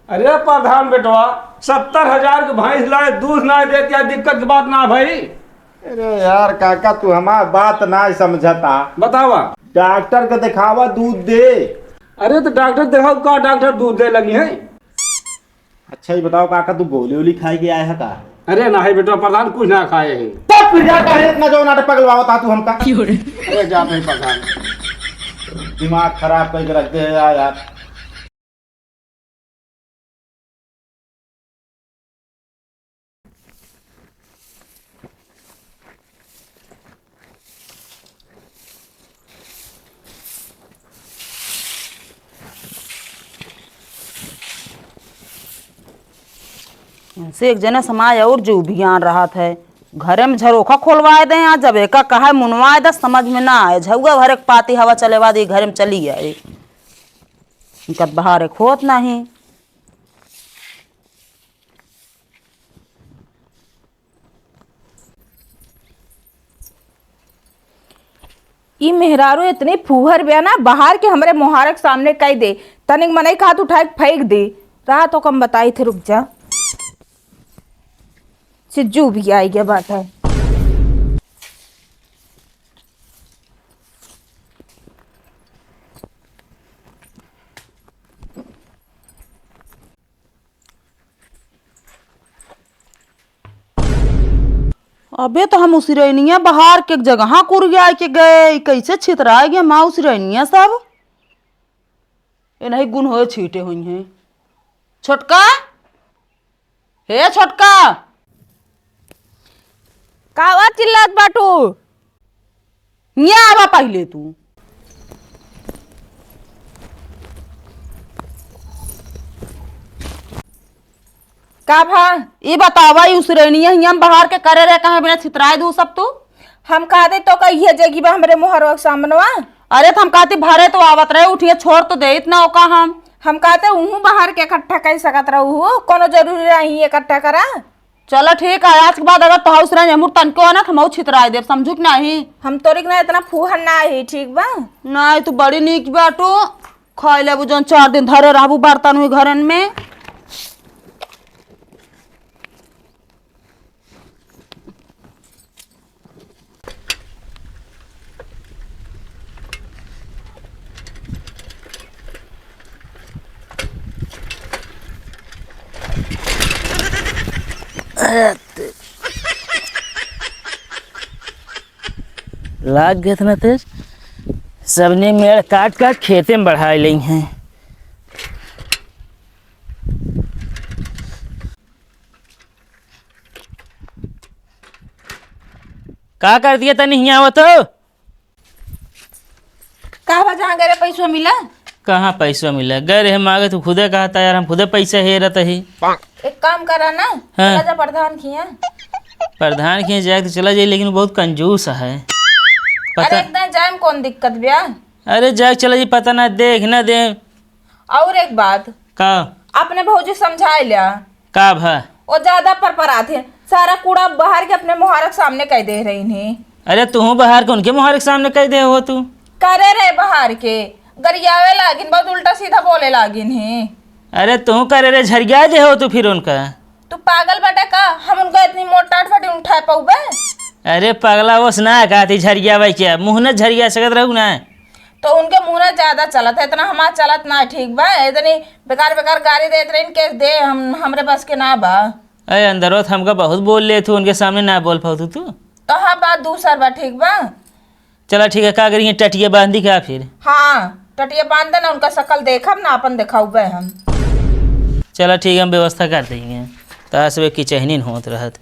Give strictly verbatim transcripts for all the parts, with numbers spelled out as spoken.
अरे प्रधान बेटवा, सत्तर हजार के भैंस लाए, दूध ना देत, या दिक्कत की बात ना भई? अरे यार काका, तू हमार बात ना समझता। बतावा। डॉक्टर के दिखावा, दूध दे। अरे तो डॉक्टर दिखाओ, का डॉक्टर दूध दे लगी है? अच्छा, ये बताओ काका, तू गोली वोली खाए के आए है का? अरे नाही बेटा, प्रधान कुछ ना खाए है। तब फिर क्या कहे इतना जो नाटक पगलवावत हा तू हमका? अरे जा भाई प्रधान। दिमाग खराब करके रख दे यार, यार। इनसे एक जने समाज और जो बियान रहत है, घरे में झरोखा खोलवाए दे, आज जब एका कहा मुनवाए दे, समझ में ना आए, झउआ भरे के पाती हवा चले बाद ये घरे में चली आए, इनका बाहर एक होत नहीं। ई मेहरारू इतनी फूहर बिया ना, बाहर के हमरे मोहारक सामने कह दे, तनिक मनई का हाथ उठाए के फेंक दे। रात ओका हम बताई थे, रुक जा। सिज्जू भी आई गया बात है। अबे तो हम उसिरैनिया बहार के जगह कुरिया के गए, ई कैसे छितराए गए माँ उसिरैनिया सब? ए नहीं गुन होए छीटे हुई हैं। छोटका, हे छोटका, कावा चिल्लात बाटू? हियाँ आवा पहिले तू। का भा? ई बतावा, ई उसिरैनिया हियाँ बहार के करे रहे, कहाँ बिना छितराए दू सब तू? हम कहा दे तो का इहे जगी बा हमरे मोहरवा के सामनवा? अरे तो हम कहती भरे तो आवत रहे, उठिए छोड़ तो देइत ना ओका हम। हम कहते उहू बहार के इकट्ठा कर सकत रहू हो, कोनो जरूरी रही इकट्ठा करा? चलो ठीक है, आज के बाद अगर तोहार उसिरैनिया हमहू तनको ना, तो हमहू छितराए देब, समझू कि नहीं? हम तोरी के ना इतना फूहर ना ही, ठीक बा? नहीं, तू बड़ी नीक बाटू, खाई लेबू जौन चार दिन धरे रहबू बर्तन हुई घरन में। लाग गए इतना तेज, सबने मेड़ काट काट खेते में बढ़ाए लेई हैं। का कर दिया तनी हियाँ आवत हो? का बा, जहाँ गए रहे पैसवा मिला? कहाँ पैसवा मिला? गए रहे मांगे, तू खुदे कहता यार, हम खुदे पैसा हेरत ही। एक काम करा ना, हाँ। चला जा प्रधान खिया। प्रधान खिया जाए तो चला जाए, लेकिन वो बहुत कंजूस है। अरे पता एक दिन जाए में कौन दिक्कत बा? अरे जाए चला जाए, पता ना देख ना दे। और एक बात, का? अपने भौजी समझाए लिया। का भा? वो ज्यादा परपरात है, सारा कूड़ा बहार के अपने मोहारक सामने कह दे रही हैं। अरे तू बहार के उनके मोहारक सामने कह दे हो तू? करे रहे बहार के, गरियावे लागिन, बहुत उल्टा सीधा बोले लागिन है। अरे तू करे रे, झरिया दे हो तू फिर उनका। तू पागल बाटे का? हम उनका इतनी मोट टाट फटी उठा पाऊबे? अरे पगला, ओस ना कहती झरिया भाई क्या? मुँह न झरिया सकत रहू ना। तो उनके मुँह ना ज्यादा चलत है, इतना हमार चलत ना, ठीक बा? इतनी बेकार बेकार गारी देत रही, केस दे, हम, हमरे बस के ना बा। अरे अंदरो तो हमका बहुत बोल ले तू, उनके सामने ना बोल पाऊ तू, तू। तो हाँ, बात दूसर बा, ठीक बा? चला ठीक है, का करिए, टटिया बांधी का फिर? हाँ, टटिया बांध देना, उनका शकल देखब ना, अपन देखाउबे हम। चला ठीक है, हम व्यवस्था कर देंगे। तो आज सुबह की चहनीन होत रहत।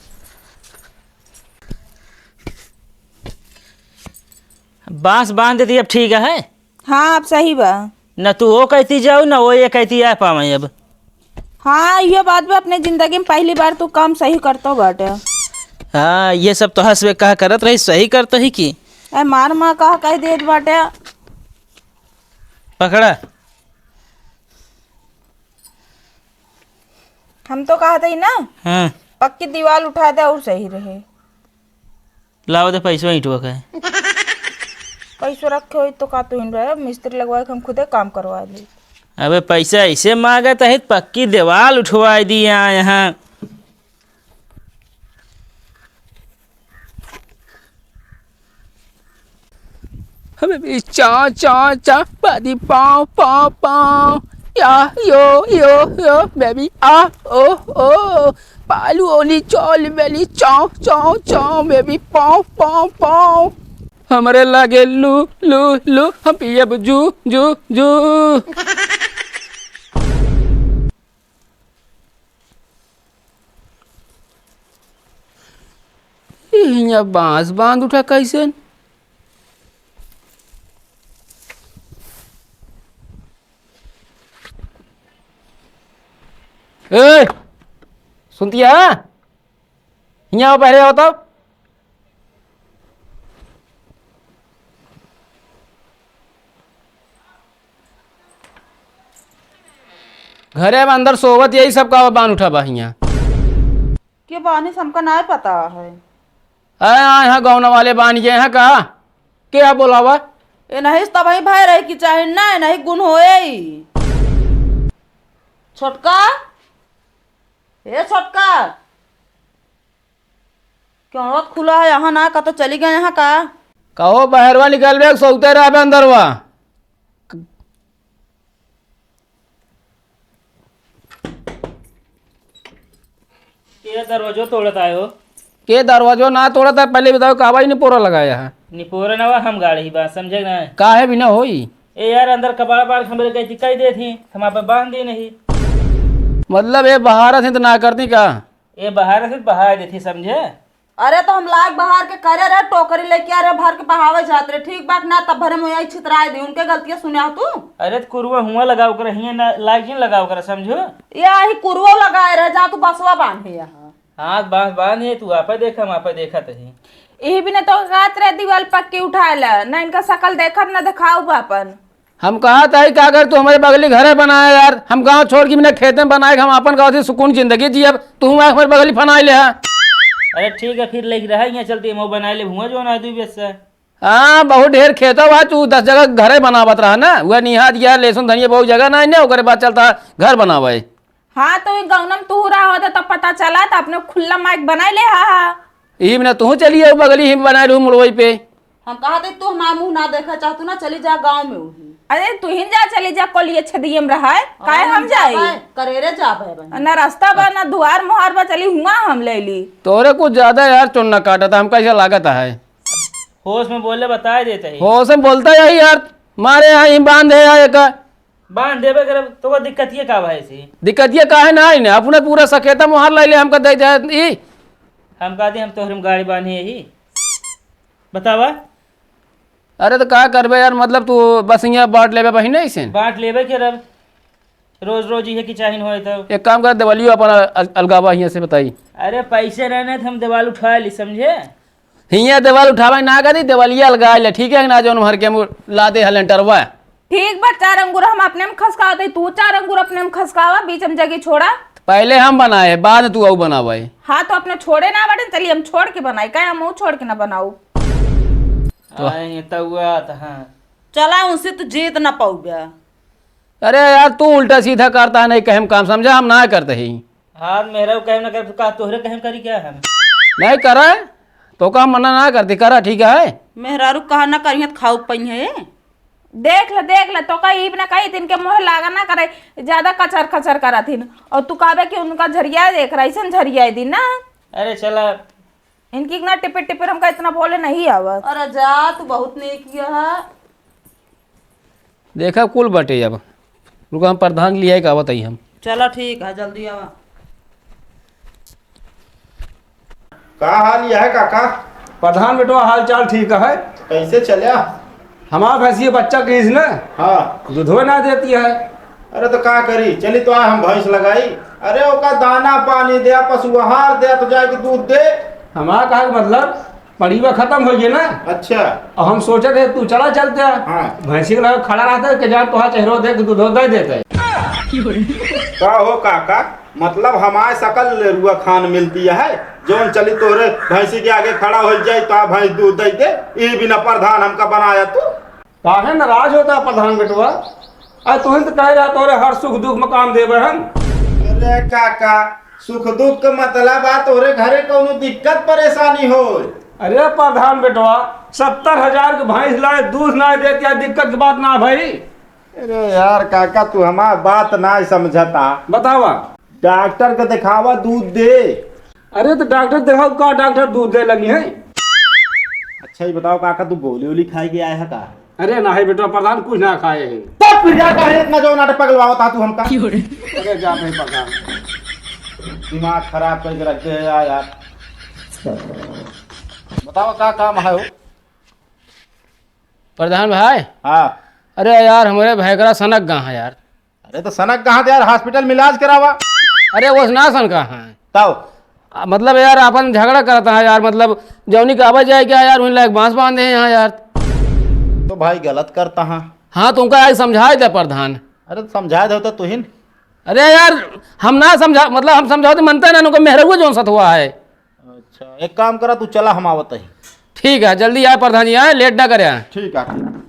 बांस बांध देती, अब ठीक है। हाँ, अब सही बा। न तू वो कहती जाऊ, न वो ये कहती आ पावे अब। हाँ, ये बात भी अपने जिंदगी में पहली बार तू काम सही करतो बाटे। हाँ, ये सब तो हंसबे कहा करत रही, सही करतो ही की। ए, मार माँ कहा कह देत बाटे। पकड़ा। हम तो कहत ही ना, हाँ। पक्की दीवार उठा दे और सही रहे। लाओ दे पैसवा ईंटवा के। पैसवा रखे होई तो का तू ईंटवा, मिस्त्री लगवा के हम खुदे काम करवा ली। अबे पैसा ऐसे मांगत है, पक्की दीवाल उठवाई दी यहाँ, यहाँ। अबे भी चां, चां, चां, बादी पाँव, पाँव, पाँव। या, यो, यो, यो, बेबी, आ, ओ, ओ। पालू ओली चौल बेली, चांव, चांव, चांव, बेबी, पाँव, पाँव, पाँव। हमरे लागे लू, लू, लू, हम पियब जू, जू, जू। ई हियाँ बाँस बाँध उठा कैसन? ए, सुनतिया? हियाँ आओ, पहले आओ तब। घरे में अंदर सोवत यही सब का बाँध उठा बा हियाँ। के बानी से हमका नाय पता है। अरे हाँ, यहाँ गौना वाले बाँध गए हैं का? के आप बोलावा? ए नहीं, तब ही भय रहे कि चाहे ना, नहीं गुण होए ही। छोटका, ए छोटका, क्यों रोत खुला है यहाँ ना, का तो चली गए यहाँ का? कहो बहरवा निकलबे, सौते रहबे अंदरवा। के दरवाजो तोड़त आयो? के दरवाजो ना तोड़त है, पहले बताओ, कावा ही निपोरा लगाया है? निपोरा ना, हम गाड़ी ही बात समझे ना। काहे बिना होई? ए यार, अंदर कबाड़ बाड़ हमरे गई थी, कही दे थी, हम आप बांध दी नहीं। मतलब, ये बाहर से तो ना करती का? ये बाहर से बाहर दे थी, समझे? अरे, तो हम लाग बाहर के करे रहे, टोकरी लेके आ रहे, भर के बहावे जात रहे, ठीक बात ना, तब भरे मुँह यही छितराए दी, उनके गलतियाँ सुने तू? अरे, तो कुरुआ हुआ लगाओ कर, हियाँ ना, लाग जिन लगाओ कर, समझो? ये आही कुरुओ लगाए रहे, जा तू बसवा बांधे यहाँ। हाँ, बांस बांध है, तू आपे देख, हम आपे देखत ही। यही बिना तो कहत रहे दीवाल पक्की उठाए ला, ना इनका शकल देखब, ना देखाऊ बा अपन। हम कहत ही का, अगर तू हमरे बगली घरे बनाए यार, हम गाँव छोड़ के बिना खेते में बनाए, हम अपन गाँव से सुकून जिंदगी जियब, तू हुआँ हमरे बगली फनाए ले हा। अरे ठीक है, फिर लेके रहा, यहाँ चलती हम बनाए ले हुआँ जो ना दुई बेस से। हाँ, बहुत ढेर खेतो बा, तू दस जगह घरे बनावत रहा ना, वह निहार यार, लहसुन धनिया बहुत जगह ना है ना, ओकरे बाद चलता घर बनावे। हाँ, तो ई गौनम तू रहा होता तब पता चला, तो अपने खुल्ला माइक बनाए ले हा, हा। यही में ना तू चली आओ बगली ही बनाए रहू मुड़वई पे। हम कहा थे तू हमार मुँह ना देखा चाहतू ना, चली जा गाँव में वही। अरे तू ही जा, चली जा, कोलिए छदिए में रहा है, काहे हाँ, हम जाई? जाबे, करेरे जाबे बहिन। ना रास्ता बा, ना दुआर मुहार बा, चली हुआँ हम ले ली। तोरे कुछ ज्यादा यार चुन्ना काटा था, हमका ऐसा लागत है। होश में बोले, बताए देते ही। होश में बोलता यही यार, मारे यहाँ ही बांध है यार एक। बांध देबे करब, तो वो दिक्कत ये का भाई सी? दिक्कत ये का है ना, इन्हें अपने पूरा सकेता मुहार लाई ले, हमका दे दे ई। हम कहा दी, हम तोहरे में गाड़ी बांधी यही। बतावा। अरे तो का करबे यार, मतलब तू बस यहाँ बांट लेबे बहिने इसे? बांट लेबे करब। रोज रोज इहे की चाहिन होए तो। एक काम कर, देवलियो अपन अल-, अलगावा हियाँ से बताई। अरे पैसे रहने तो हम देवाल उठा ली, समझे? हियाँ देवाल उठावे ना करी, देवलिया अलगा ले, ठीक है ना? जौन भर के हम ला दे हलेंटरवा। ठीक बा, चार अंगूर हम अपने में खसकावत हई, तू चार अंगूर अपने में खसकावा, बीच में जगह छोड़ा। पहले हम बनाए, बाद में तू आऊ बनावे। हाँ, तो अपने छोड़े ना बटन, चलिए हम छोड़ के बनाई, काहे हम ऊ छोड़ के ना बनाऊ? तो आए, तो हुआ तो हाँ। चला, उनसे तो जीत ना पाऊबे। अरे यार, तू उल्टा सीधा करता है, नहीं कहे हम काम समझा, हम ना करते ही। हाँ, मेहरा कहे ना कर, का तोहरे कहे करी क्या हम? नहीं करा, तो का मना ना करती, करा, ठीक है। मेहरारू कहा ना करिहत खाऊ पई है। देख ले, देख ले, तो का ईब ना कही, तिनके मोह लागा ना करे, ज्यादा कचर कचर करत हिन। और तू कहबे कि उनका झरिया देख रहा, ऐसन झरिया दिन ना। अरे चला। इनकी ना टिपिर टिपिर हमका इतना बोले नहीं आवत। अरे जा, तू बहुत नेक है। देखा कुल बटे अब। रुका, हम प्रधान लिया का बताई हम। चला ठीक है, जल्दी आवा। का हाल यह है काका? प्रधान बेटवा, हाल चाल ठीक है। कैसे चल्या? हमार भैंसिया बच्चा करीस न, हाँ। दूधवे ना देती है। अरे तो का करी, चली तो आ हम भैंस लगाई। अरे ओका दाना पानी दे, पशु आहार दे, तो जाके दूध दे। हमार कहे के मतलब, पड़ीवा खतम होइ गए ना। अच्छा। और हम सोचे थे तू चला चलते। हाँ। भैंसी के लगे खड़ा रहते कि जा तोहार चेहरो देख दूधो दे देते। का हो काका, मतलब हमार सकल लेरुआ खान मिलती है, जौन चली तोहरे भैंसी के आगे खड़ा हो जाए तो आ भैंस दूध दे दे, ई बिना प्रधान हमका बनाया तू। काहे नाराज होता प्रधान बेटवा? अरे तुहिन तो कहे रहा तोरे हर सुख दुख में काम देबे हम। अरे काका, सुख दुख के मतलब आ तोरे घरे कौनो दिक्कत परेशानी हो? अरे प्रधान बेटवा, सत्तर हजार के भैंस लाए, दूध ना देत, या दिक्कत की बात ना भाई। अरे यार काका, तू हमार बात ना समझता। बतावा। डॉक्टर के दिखावा, दूध दे। अरे तो डॉक्टर दिखाओ, का डॉक्टर दूध दे लगी है? अच्छा, ये बताओ काका, तू गोली वोली खाए के आए है का? अरे नाही बेटा, प्रधान कुछ ना खाए है। तब फिर जा काहे इतना जो नाटक पगलवावत हा तू हमका? अरे जा भाई प्रधान। दिमाग खराब करके रख दे यार, यार। बताओ का काम है हो? प्रधान भाई। हाँ। अरे यार, हमरे भैकरा सनक गा है यार। अरे तो सनक कहाँ थे यार, हॉस्पिटल में इलाज करावा। अरे वो ना सन कहाँ है? तब? आ, मतलब यार, अपन झगड़ा करता है यार, मतलब जौनी के आवे जाए क्या यार, उन लायक बांस बांधे हैं यहाँ यार। तो भाई गलत करता है। हाँ, तो उनका आज समझाए दे प्रधान। अरे तो समझाए दे तो तुहिन। अरे यार, हम ना समझा, मतलब हम समझाओ तो मनता ना, उनका मेहरगुआ जौन सत हुआ है। अच्छा, एक काम करा, तू चला, हम आवत ही। ठीक है, जल्दी आए प्रधान जी, आए, लेट ना करे, आए। ठीक है, ठीक।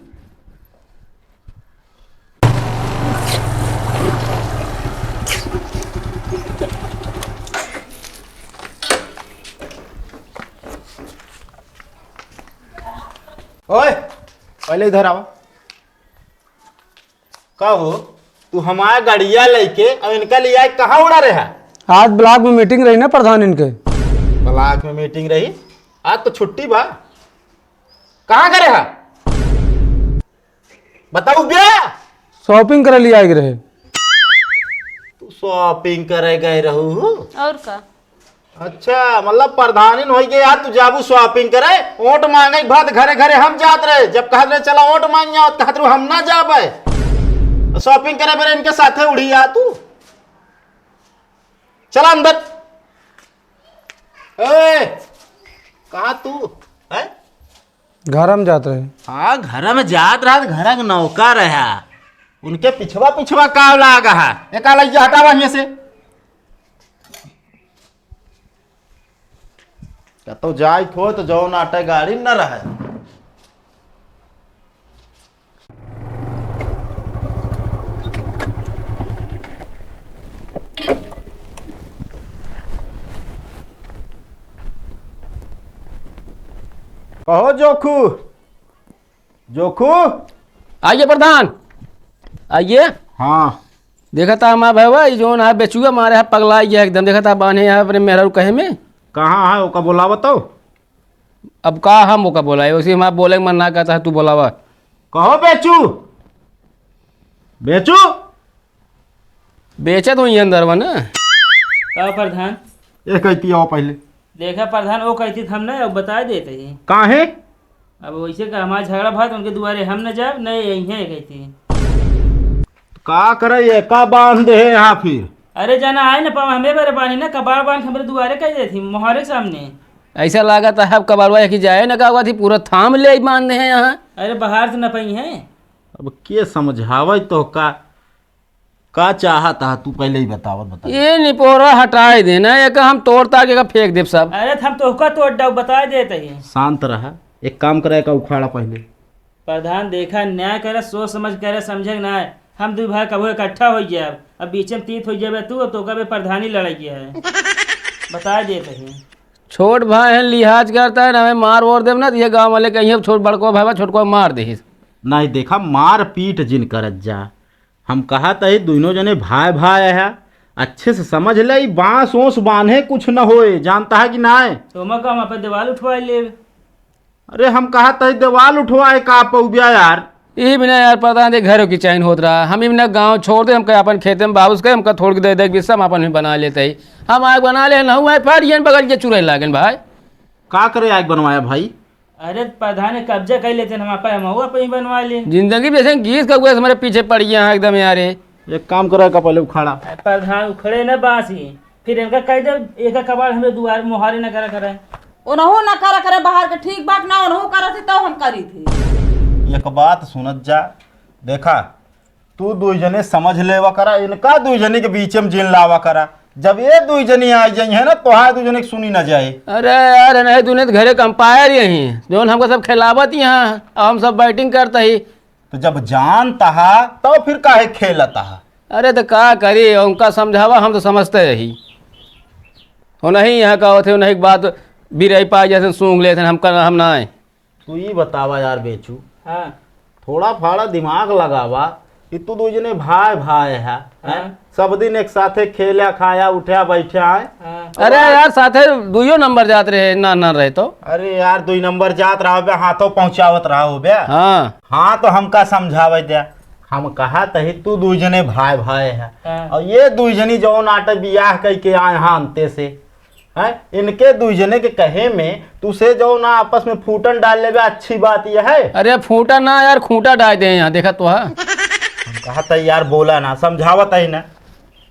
ओए, पहले इधर आओ। का हो, तू हमार गड़िया लेके और इनका ले आए कहाँ उड़ा रहे है? आज ब्लॉक में मीटिंग रही ना प्रधान इनके। ब्लॉक में मीटिंग रही? आज तो छुट्टी बा। कहाँ करे है? बताऊ बे। शॉपिंग करे लिए आए रहे। तू शॉपिंग करे गए रहू? और का? अच्छा, मतलब प्रधानिन होई के यार, तू जाबू शॉपिंग करे, वोट मांगे के बाद घरे घरे हम जात रहे, जब कहत रहे चला वोट मांगे आओ, कहत रहू हम ना जाबे। शॉपिंग करे बेरे इनके साथे उड़ी आ तू। चला अंदर। ए, कहाँ तू? हैं? घर में जात रहे। हाँ, घर में जात रहा, घर के नौकर रहा। उनके पिछवा पिछवा का लाग है? एका लइया हटावा हियां से। कतौ जाइत हो तो जौन आटे गाड़ी न रहे। कहो जोखू, जोखू। आइए प्रधान, आइए। हाँ। देखा था हमारा भैया, ये जौन है बेचुआ मारे है, पगला गया एकदम। देखा था बान्हे है अपने मेहरारू कहे में। कहाँ है, ओका बोलावा तो। अब का हम ओका बोलाए, उसी हमारा बोले के मन ना करता है, तू बोलावा। कहो बेचू, बेचू। बेचत हुई अंदर बा ना। का प्रधान? ए कहती आओ पहले। देखा प्रधान, वो कहती हम ना, अब बता देते ही। काहे? अब वैसे का हमारा झगड़ा भात उनके दुआरे हम न जाब, न यही कहती। का करे, ये का बांध दे है यहाँ फिर? अरे जाना आए न पावा, हमें बरे पानी ना, कबाड़ बांध के हमरे दुआरे कह देती, मोहारे के सामने। ऐसा लागत है, अब कबाड़वा की जाए न का हुआ थी, पूरा थाम ले बांध दे हैं यहाँ। अरे बाहर से न पाई है। अब के समझावे तो का, का चाहत हा तू पहले ही बतावत बता। ये निपोरा हटाए देना, एक हम तोड़ ताड़ के फेंक देब सब। अरे हम तोहका तोड़ डाउ, बताए देत ही। शांत रहा, एक काम करे का उखाड़ा पहले। प्रधान देखा, न्याय करे, सोच समझ करे, समझे ना है। हम दुइ भाई कबो इकट्ठा हो जाब, अब बीच में तीत हो जाबे तू, तो कबे प्रधानी लड़ाई है। बताए देत ही। छोट भाई है, लिहाज करता है ना, हमें मार वोर देब ना, तो ये गाँव वाले कहीं अब छोट बड़को भाई बा, छोटको मार दे। नहीं देखा, मार पीट जिन करत जा। हम कहत ही दोनों जने भाई भाई है, अच्छे से समझ ले, ई बांस ओस बांधे कुछ न होए, जानता है कि नाय? तो मैं कहूँ, अपन दीवाल उठवा लेब। अरे हम कहत ही दीवाल उठवाए का पौबिया यार? ई बिना यार पता नहीं घरों की चैन होत रहा, हम ई बिना गाँव छोड़ दे, हमका अपन खेते में बाबूस के हमका थोड़ के दे दे, बिस्सा हम अपन भी बना लेते ही। हम आग बना ले, न हुआ है, फाड़ ये बगल के चुराई लागन भाई। का करे आग बनवाया भाई? अरे प्रधान कब्जा कर लेते हैं, हम आपा हम अपन ही बनवा लें। जिंदगी में जैसे गीस का हुआ हमारे पीछे पड़ गया है एकदम यार ये। एक काम करे का पहले उखाड़ा। अरे प्रधान उखड़े न बासी, फिर इनका कह दे एक कबाड़ हमें दुआर मुहारे न करा करे। ओनहु न करा करे बाहर के, ठीक बात ना ओनहु करा थी तो हम करी थी। एक बात सुनत जा, देखा तू दुई जने समझ लेवा करा, इनका दुई जने के बीच में जिन लावा करा। जब ये दुई जने आ जाई है ना, तोहार दुई जने के सुनी ना जाए। अरे यार, नहीं तूने तो घरे के अंपायर यही, जौन हमको सब खिलावत ही हैं, अब हम सब बैटिंग करता ही। तो जब जानता हा, तो फिर काहे खेलता हा? अरे, तो का करी, उनका समझावा, हम तो समझते रही। वो नहीं यहाँ का होते, उन्हीं की बात बिरई पाई जैसे सूंघ लेते हैं, हमका, हम ना आए। तू ई बतावा यार बेचू, हाँ। थोड़ा फाड़ा दिमाग लगावा कि तू दू जने भाई भाई है, हैं? हाँ। सब दिन एक साथे खेला, खाया, उठा, बैठा है। हाँ। अरे यार, साथे दुइयो नंबर जात रहे, ना, ना रहे तो। अरे यार, दुई नंबर जात रहा बे, हाथों पहुँचावत रहा हो बे। हाँ। हाँ, तो हमका समझावे दे। हम कहा तही तू दुई जने भाई भाई है। हाँ। और ये दुई जनी जौन आटे बियाह कई के आए हैं अंते से, हैं? इनके दुई जने के कहे में तू से जौन आपस में फूटन डाल लेबे, अच्छी बात ये है? अरे फूटा ना यार, खूंटा डाल दे यहाँ, देखा तो है। हम कहा तही यार, बोला ना, समझावत ही ना,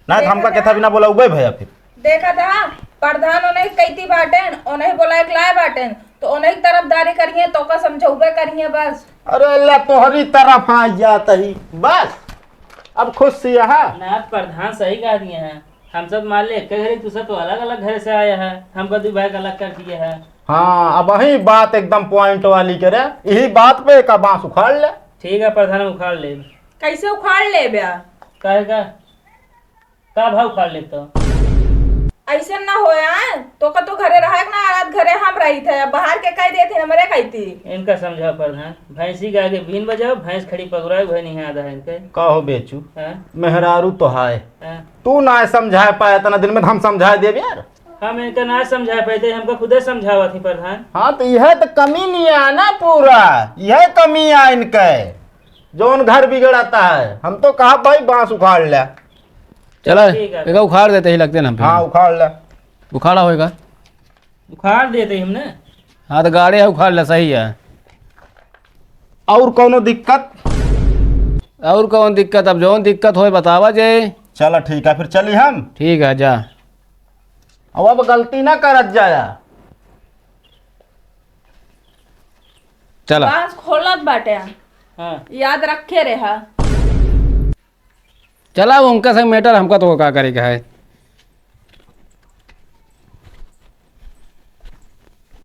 ना तो हमका देखा केथा बिना बोला उबे भैया फिर। देखा था, प्रधान ओनही कैती बाटेन, ओनही बोलाए के लाए बाटेन, तो ओनही तरफदारी करिए, तो का समझौबे करिए बस। अरे अल्लाह, तोहरी तरफ आ जात ही बस, अब खुश सी है। ना, प्रधान सही कह दिए हैं, हम सब मान ले एक घरे, तू सब तो अलग अलग घर से आया है, हमका दू भाई का अलग कर दिए है। हाँ, अब वही बात एकदम पॉइंट वाली करे, यही बात पे का बांस उखाड़ ले। ठीक है प्रधान, उखाड़ ले। कैसे उखाड़ ले बे? काहे का? का भाव उखाड़ लेब तो? ऐसे ना होया, तो का तो घरे रहे ना, रात घरे हम रही थे, अब बाहर के कह देते हमरे कहती। इनका समझाओ प्रधान, भैंसी के आगे बीन बजाओ, भैंस खड़ी पगुराए, वह नहीं आधा है इनके। का हो बेचू? हाँ? मेहरारू तो हाय, हाँ। तू ना समझाए पाए इतना दिन में, तो हम समझाए देब यार। हम इनका ना समझा पाते, हमका खुदे समझावा थी प्रधान। हाँ, तो यह तो कमी नहीं है ना पूरा, यह कमी है इनके, जौन घर बिगड़ाता है। हम तो कहा भाई बांस उखाड़ ले। चला, ठीक है। एका उखाड़ देते ही लगते ना हम। हाँ, उखाड़ ले। उखाड़ा होएगा। उखाड़ देते ही हमने। हाँ, तो गाड़े है, उखाड़ ले, सही है। और कौनो दिक्कत? और कौन दिक्कत? अब जौन दिक्कत होए, बतावा जे। चला, ठीक है, फिर चली हम। ठीक है, जा। अब, अब गलती ना करत जाया। चला। बांस खोलत बाटे। हाँ। याद रखे रहा। चला, उनका संग मैटर, हमका तो का करे के है।